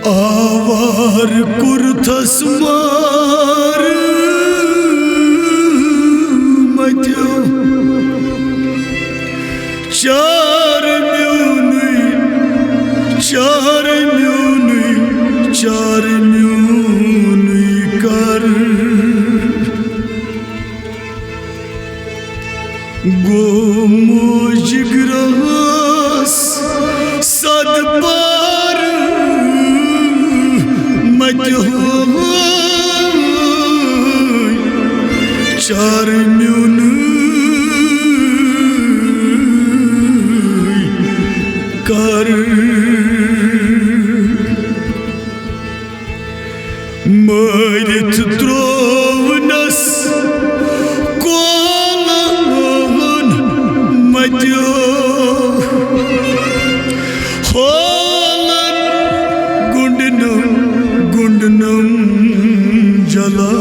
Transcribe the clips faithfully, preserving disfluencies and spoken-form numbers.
آوار کوٚرتھس مار متیو، چار میونُے، چار میونُے، چار میونُے کر۔ گوٚو موجہِ گرٛہس صد پار متہِ ہوے، چار میونُے کر۔ مٲرِتھ ترٛوونس کولن متیو، ہولن گُنڈنم، گُنڈنم جلا۔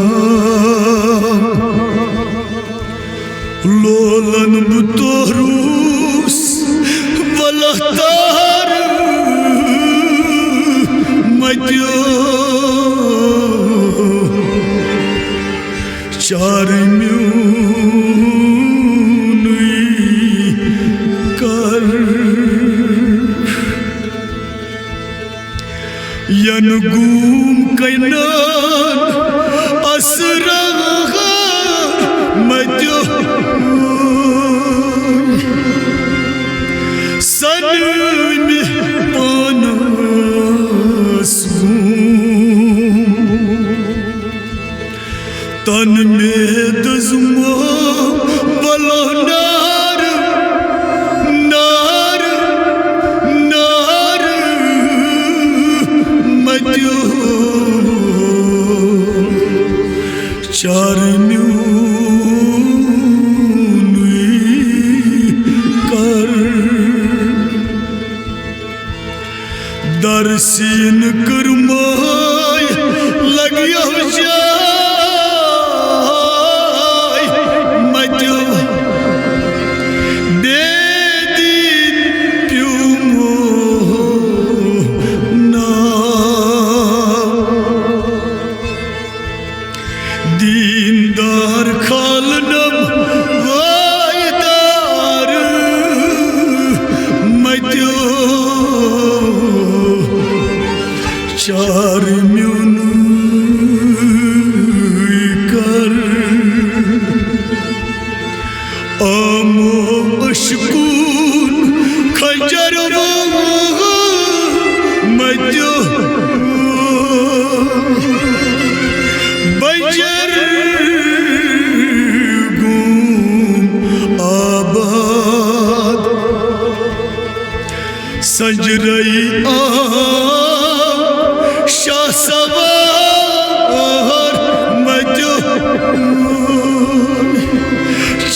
لولن بہٕ توروس ولہٕ تار متیو، چار میونُے کر۔ ین گوم کنان اسرار متیو، سنمی پانس گوم۔ تن مےٚ دٔزمو ولو نار، نار، نار متیو، چار میونُے کر۔ درسیٖن کٔرمَے لگیو جاے مَتیو، بے دیٖن پیومو ناو۔ دیٖندار کھالنم وٲے دار مَتیو، چار میونُے کر۔ آمو عشقُن خنجر ووٚو مَتیو، بنجر گوم آباد۔ سنجرئی آو شاہ سوار مَتیو،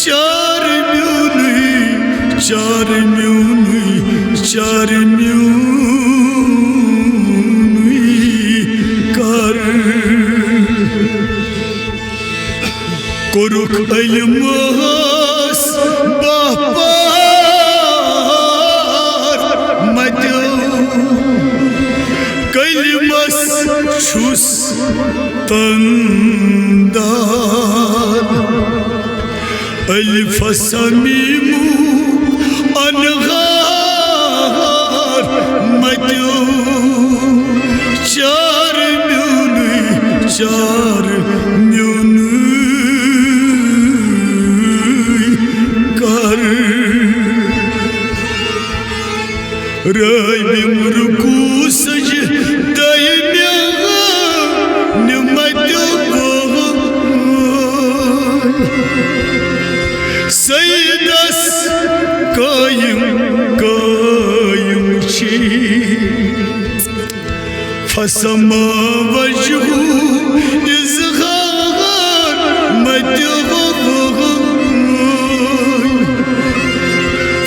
چار میونُے، چار میونُے، چار میونُے کر۔ کوٚرُکھ علمس باپار مَتیو، کلمس چھُس تندار۔ الف سمیمو انہار مَتیو، چار میونُے، چار میونُے کر۔ رٲوِم رکوع سجدَے میانہِ مَتیو، سیدس قٲیِم، قٲیِم چھی۔ فسما وجهو اظہار مَتیو،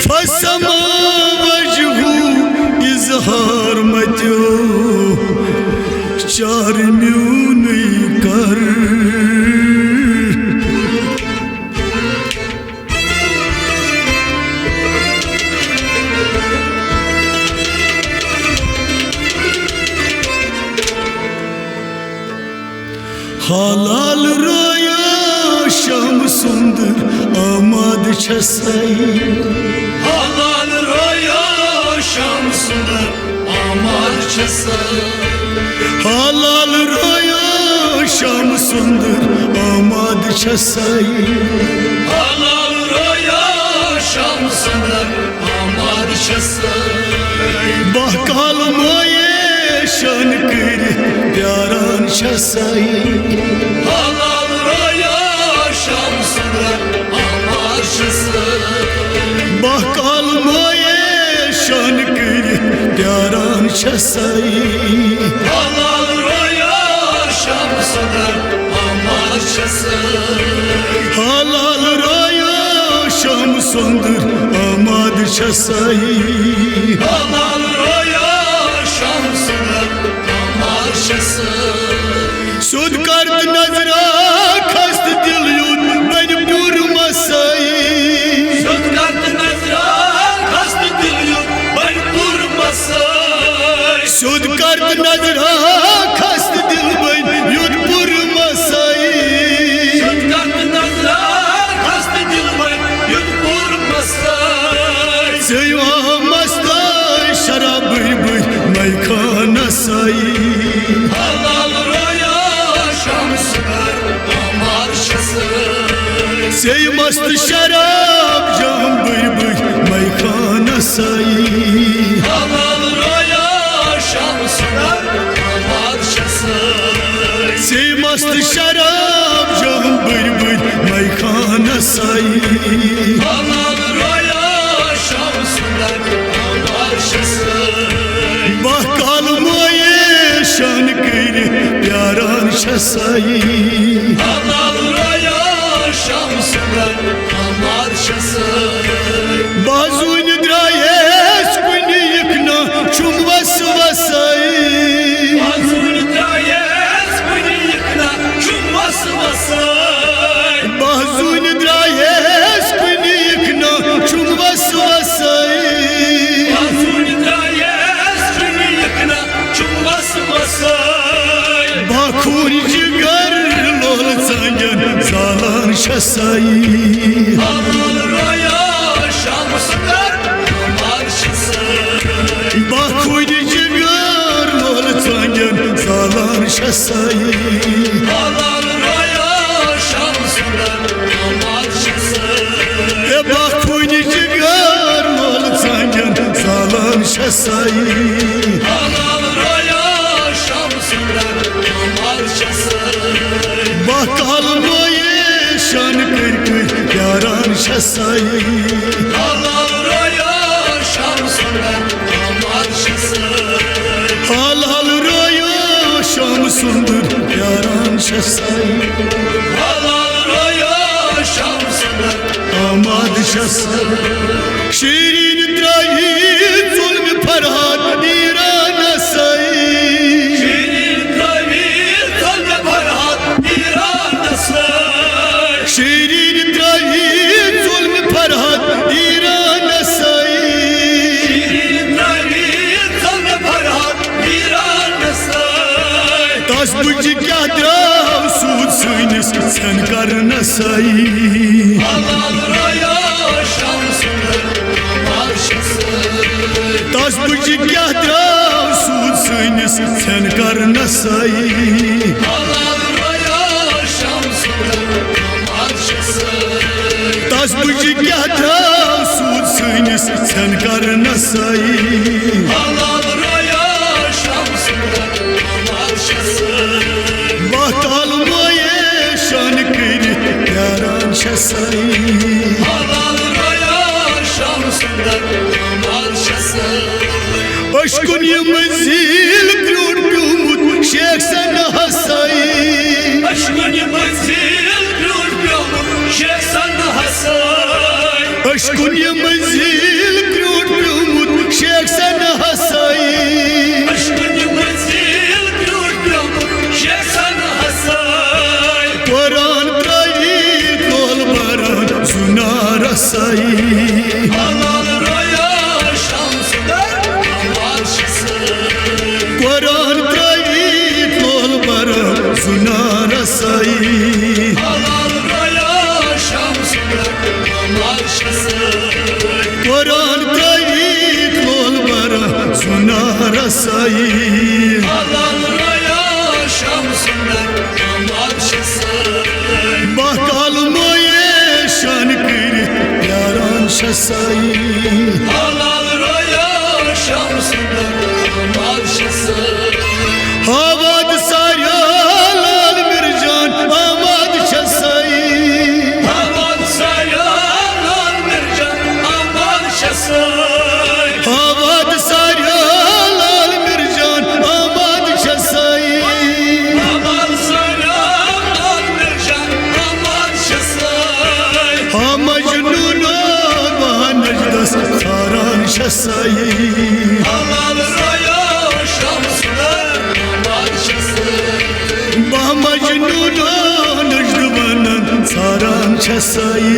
فسما وجهو اظہار مَتیو، چار میونُے کر۔ حلال رویا شام سندر آماد چھسے۔ حلال رویا شام سندر آماد چھسے۔ حلال رویا شام سندر آماد چھسے۔ حلال رویا شام سندر آماد چھسے۔ بہہ کال مایے شان کٔرِتھ پیاران چھسے۔ حلال رویا شام سندر آماد چھسے۔ بہہ کال مایے شان کٔرِتھ پیاران چھسے۔ حلال رویا شام سندر آماد چھسے۔ حلال رویا شام سندر آماد چھسے۔ حلال رویا شام سندر آماد چھسے۔ سیوٚد کر تہٕ نظرا کھس تہٕ دِل یُتھ بنہِ پوٗرٕ مسے۔ سیوٚد کر تہٕ نظرا کھس تہٕ دِل یُتھ بنہِ پوٗرٕ مسے۔ سیوٚد کر تہٕ نظرا کھس تہٕ دِل بنہِ یُتھ پوٗرٕ مسے۔ سیوٚد کر تہٕ نظرا کھس تہٕ دِل بنہِ یُتھ پوٗرٕ مسے۔ ژےٚ یِوان مستٲے شراب بٔرۍ بٔرۍ مے خانسے۔ حلال رویا شام سندر آماد چھسے۔ ژےٚ مست شراب جام بٔرۍ بٔرۍ مے خانسے۔ حلال رویا شام سندر آماد چھسے۔ ژےٚ مست شراب جام بٔرۍ بٔرۍ مے خانسے۔ حلال رویا شام سندر آماد چھسے۔ بہہ کال مایے شان کٔرِتھ پیاران چھسے۔ حلال رویا شام سندر آماد چھسے۔ بازوٗنہِ درٛایس کُنہِ یِکھ نہ چھُم وس وسے۔ بازوٗنہِ درٛایس کُنہِ یِکھ نہ چھُم وس وسے۔ بازوٗنہِ درٛایس کُنہِ یِکھ نہ چھُم وس وسے۔ بازوٗنہِ درٛایس کُنہِ یِکھ نہ چھُم وس وسے۔ بہہ خوٗن جگر لول ژنگن زالان چھسے۔ حلال رویا شام سندر آماد چھسے۔ بہہ خوٗن جگر لول ژنگن زالان چھسے۔ حلال رویا شام سندر آماد چھسے۔ اے بہہ خوٗن جگر لول ژنگن زالان چھسے۔ حلال رویا شام سندر آماد چھسے۔ بہہ کال مایے شان کٔرۍ کٔرۍ پیاران چھسے۔ حلال رویا شام سندر آماد چھسے۔ حلال رویا شام سندر پیاران چھسے۔ حلال رویا شام سندر آماد چھسے۔ شیرین ترٲوی ظلم فرہاد ایرانسے۔ شیرین ترٲوی ظلم فرہاد ایرانسے۔ شیرین ترٲوی ظلم فرہاد ایرانسے۔ شیرین ترٲوی ظلم فرہاد ایرانسے۔ تس بُجہِ کیٛاہ درٛاو سوٗد سٲنِس ژھٮ۪ن کرنسے۔ حلال رویا شام سندر آماد چھسے۔ تس بُجہِ کیٛاہ درٛاو سوٗد سٲنِس ژھٮ۪ن کرنسے۔ حلال رویا شام سندر آماد چھسے۔ تس بُجہِ کیٛاہ درٛاو سوٗد سٲنِس ژھٮ۪ن کرنسے۔ حلال رویا شام سندر آماد چھسے۔ بہہ کال مایے شان کٔرِتھ پیاران چھسے۔ حلال رویا شام سندر آماد چھسے۔ اشکن یہِ مٔنزِل کرٛوٗٹھ پیومُت شیخ سنہسے۔ اشکن یہِ مٔنزِل کرٛوٗٹھ پیومُت شیخ سنہسے۔ اشکن یہِ مٔنزِل کرٛوٗٹھ پیومُت شیخ سنہسے۔ اشکن یہِ مٔنزِل کرٛوٗٹھ پیومُت شیخ سنہسے۔ قرآن ترٲوِتھ لول بران زُنارسے۔ حلال رویا شام سندر آماد چھسے۔ قرآن ترٲوِتھ لول بران زُنارسے۔ رسائی۔ حلال ریا شمس در آماد شسائی۔ بہہ کال مویے شان کٔرِتھ پیاران شسائی۔ حلال ریا شمس در آماد شسائی۔ آباد ساریا لال مرجان آماد شسائی۔ آباد ساریا لال مرجان آماد شسائی۔ آباد ساریا لال مرجان آماد شسائی۔ آباد ساریا لال مرجان آماد شسائی۔ آ مجنون بہا نجدس ژھاران شسائی۔ حلال ریا شمس در آماد شسائی۔ بہا مجنون نجد ونان ژھاران شسائی۔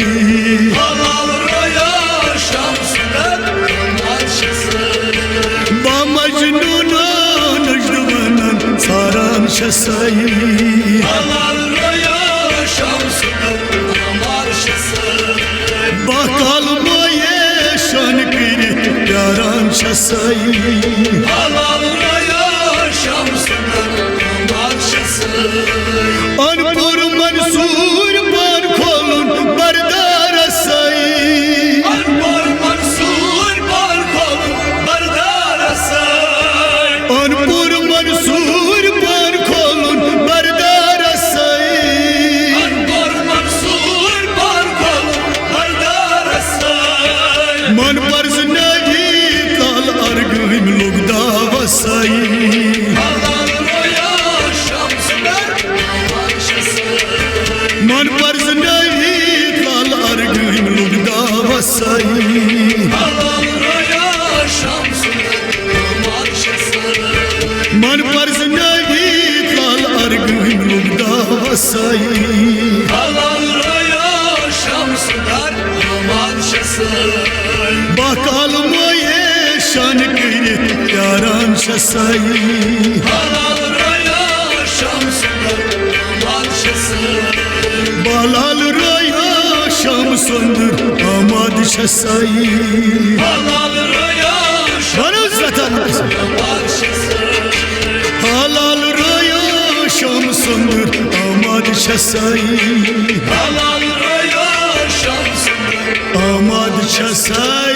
حلال ریا شمس در آماد شسائی۔ بہا مجنون نجد ونان ژھاران شسائی۔ حلال ریا شمس در آماد شسائی۔ بہہ کال مویے شان کٔرِتھ پیاران شسائی۔ حلال ریا شمس در آماد شسائی۔ ان پور منصور پان کھولن بردار سائی۔ ان پور منصور پان کھولن بردار سائی۔ ان پور منصور پان کھولن بردار سائی۔ ان پور منصور پان کھولن بردار سائی۔ من پرزناوی تال ارگم لوگ دعوی سائی۔ حلال ریا شمس در آماد شسائی۔ من پرزناوی تال ارگم لوگ دعوی سائی۔ حلال ریا شمس در آماد شسائی۔ من پرزناوی تال ارگم لوگ دعوی سائی۔ حلال ریا شمس در آماد شسائی۔ بہہ کال مویے شان کٔرِتھ پیاران شسائی۔ حلال ریا شمس در آماد شسائی۔ بہہ لال ریا شمس در آماد شسائی۔ حلال ریا شمس ونو زتن۔ آماد شسائی۔ حلال ریا شمس در آماد شسائی۔ حلال ریا شمس در آماد شسائی۔